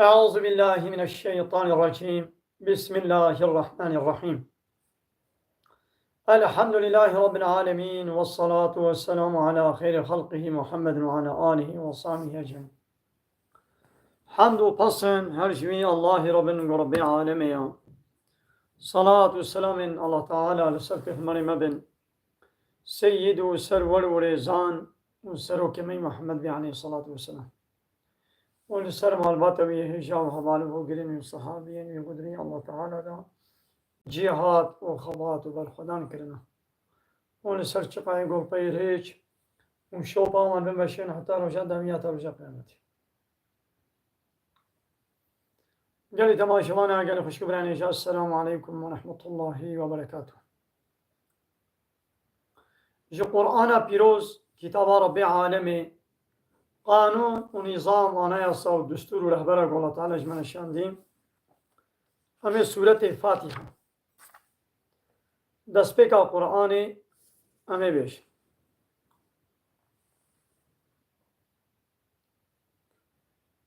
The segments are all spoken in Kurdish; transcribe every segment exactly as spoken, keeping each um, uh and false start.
أعوذ بالله من الشيطان الرجيم. بسم الله الرحمن الرحيم. الحمد لله رب العالمين، والصلاة والسلام على خير خلقه محمد وعلى آله وصحبه أجمعين. Hemd û pesn her ji wî Allahî Rabbin ku Rabbê alemê ya. Salat û selamên Allah Teala li ser pêxemberê me bin. Seyyid û serwer û rêzan û serokê me Muhammed bê aleyhissalatu vesselam. Û li ser malbata wî hêja û heval û hogirên û sahabiyên wî gudirî Allah Teala da cîhat û xebat û berxwedan kirine. Û li ser çiqayê gopeyê rêç û şopa wan bimeşên heta roja dawî ya ta roja qiyametê. Gelî temaşevana, gelî xwişk û birayên hêja, Esselamu aleykum ve rahmetullahi ve berekatuh. Ji Qur'ana Pîroz, kitaba Rabbê Alemê, qanûn û nîzam, anayasa û destûr û rehbera ku Allah Teala ji me nîşandî, em ê sûretê Fatiha, destpêka Qur'anê, em ê bêjin.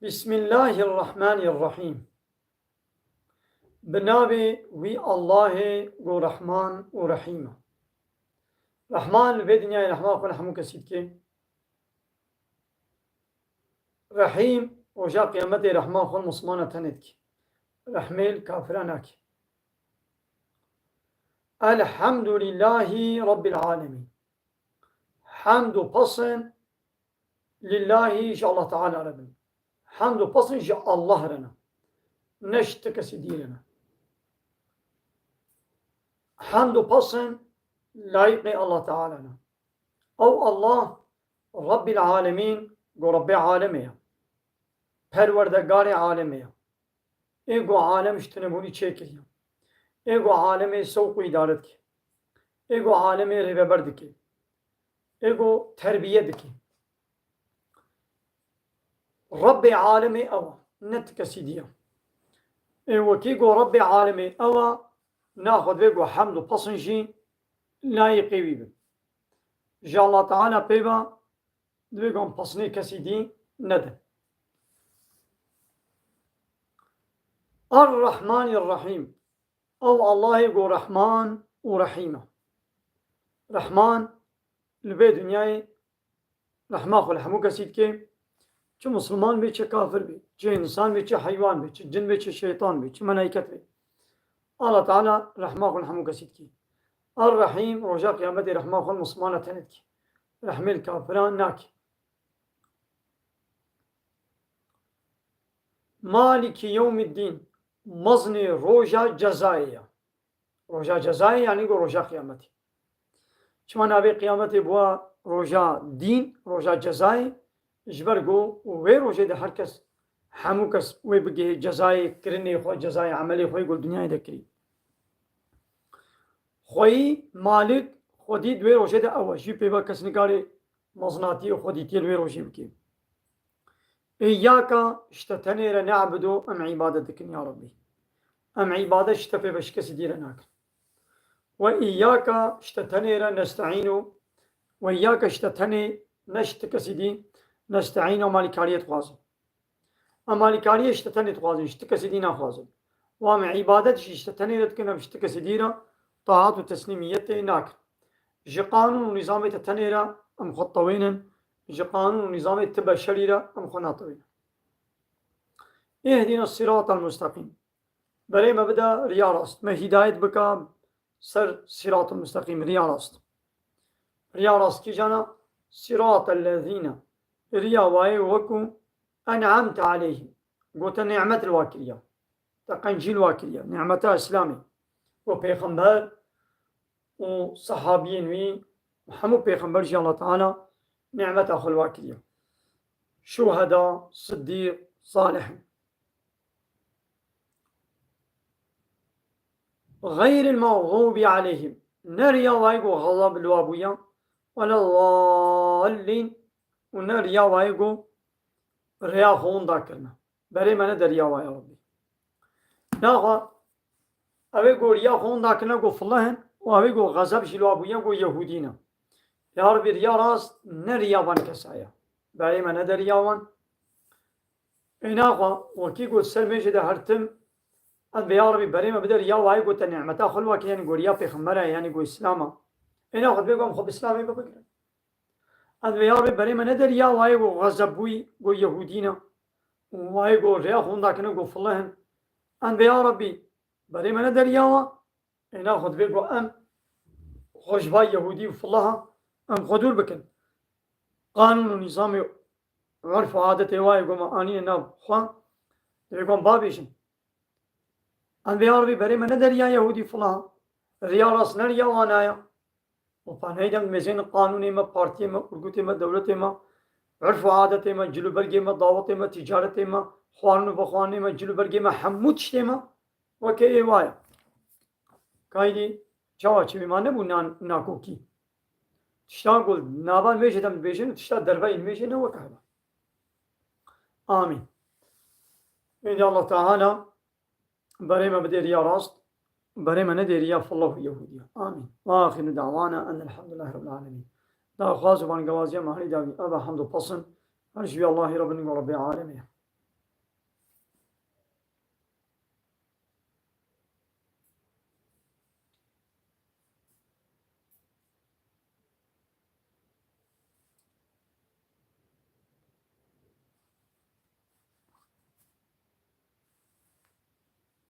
Bismillahirrahmanirrahîm. Bi navê wî Allahê ku Rehman û Rehîm e. Rehman li vê dinyayê rehma xwe li hemû kesî dike. Rehîm roja qiyametê rehma xwe li Muslimana tenê dike. Rehmê li kafira nake. Elhemdulîllahî Rabbil Alemîn. Hemd û pesn lillahî ji Allah Teala re bin. Hemd û pesn ji Allah re ne. Ne ji ti kesî dî re ne. Hemd û pesn layîqê Allah Teala ne. Ew Allah Rabbil Alemîn, ku Rabbê alemê ye. Perwerdegarê alemê ye. Ê ku alem ji tunebûnî çêkiriye. Ê ku alemê sewq û îdare dike. Ê ku alemê rêveber dike. Ê ku terbiye dike. Rebbê alemê ew e, ne ti kesî dî ye. Ê wekî ku Rebbê alemê ew e, naxwe divê ku hemd û pesn jî layîqê wî bin. Ji Allah Teala pê ve divê ku em pesnê kesî dî nedin. Er-Rehmanir-Rehîm. Ew Allahê ku Rehman û Rehîm e. Rehman li vê dinyayê rehma xwe li hemû kesî dike. Çi Musliman bê, çi kafir bê, çi însan bê, çi heywan bê, çi cin bê, çi şeytan bê, çi melaiket bê. Allah Teala rehma xwe li hemû kesî dike. Er-Rehîm, roja qiyametê rehma xwe li Muslimana tenê dike. Rehmê li kafiran nake. Maliki yewmiddîn, mezinê roja cezayê ye. Roja cezayê, yanî ku roja qiyametê. Çima navê qiyametê bûa roja dîn, roja cezayê? Ji ber ku wê rojê de her kes, hemû kes wê bigihê cezayê kirinê xwe, cezayê emelê xwe ku li dinyayê de kirî. Xweyî, Malik, xwedî di wê rojê de ew e. Jî pê ve kes nikarê mezinatiyê û xwedîtiyê li wê rojê bike. Îyyâke, ji te tenê re ne'budu, em îbadet dikin ya Rebbî. Em îbadet ji te pê ve ji kesî dî re nakin. Ve îyyâke, ji te tenê re nesta'înu, ve îyyâke, ji te tenê, ne ji ti kesî dî, nesta'înu, em alîkariyê dixwazin. Em alîkariyê ji te tenê dixwazin, ji ti kesî dî naxwazin. Û em îbadet jî ji te tenê re dikin, em ji ti kesî dî re taat û teslîmiyetê nakin. Ji qanûn û nîzamê te tenê re em xwe tewênin, ji qanûn û nîzamê ti beşerî re em xwe natewênin. Îhdîne sîratel musteqîm. Berê me bide riya rast. Me hîdayet bike ser sîratel musteqîm, riya rast. Riya rast kîjan e? Sîratel lezîne. Riya wayê weku en'amte aleyhim. Gote nîmet li wa kiriya. Te qencî li wa kiriya. Nîmeta Îslamê. Û pêxember û sehabiyên wî, hemû pêxember jî Allah Teala nîmeta xwe li wa kiriya. Şuheda, siddîq, salihîn. Xeyril mexdûbi aleyhim. Ne riya wayê ku xezab li wa bûya. Weleddallîn. Û ne riya wayê ku riya xwe winda kirine. Berê me nede riya wa ya Rebbî. Naxwe, ew ê ku riya xwe winda kirine ku filihin û ew ê ku xezeb jî li wa bûye ku Yehûdî ne. Ya Rebbî, riya rast ne riya van kesa ye. Berê me nede riya wan. Êna xwe wekî got ser mêjê de her tim, em vê ya Rebî berê me bide riya wayê got te nîmeta xwe li we kir, yanî got riya pêxembera ye, yanî got îslama. Êna xwe divê got em xwe bi îslamê ve bigirin. Em vê ya Rebî berê me nede riya wayê got xezeb bûyî, got yehûdî ne. Û wayê got rêya xwe winda kine got filihin. Em vê ya Rebî berê me nede riya we. Êna xwe divê got em xwe ji va yehûdî û filiha em xwe dûr bikin. Qanûn û nîzamê û urf û adetê wayê got me anîne nav xwe. Divê got em bavêjin. Em vê ya Rebî berê me nede riya yehûdî filiha. Riya rast ne riya wana ye. Û pa neyde em mêzên qanûnê me, partiyê me, urgutê me, dewletê me, urf û adetê me, cilûbergê me, dawetê me, tîcaretê me, xwarin û vexwarinê me, cilûbergê me, hemû tiştê me weke ê wa ye. Kaydî çawa çi ma nebû nan-, nakokî. Tişta ku nava nûêjê de dibêjin û tişta derveyê nûêjê ne wek hebe. Amîn. Êdî Allah Teala berê me bidê riya rast, berê me nedê riya fillah û yehûdiya. Amîn. Ve axiru da'wana enelhamdülillahi rabbil alemin. Daxwaz û bangewaziya me herî dawî eva hamd û pesin her ji wî Allahî Rabbin û Rabbê alemê.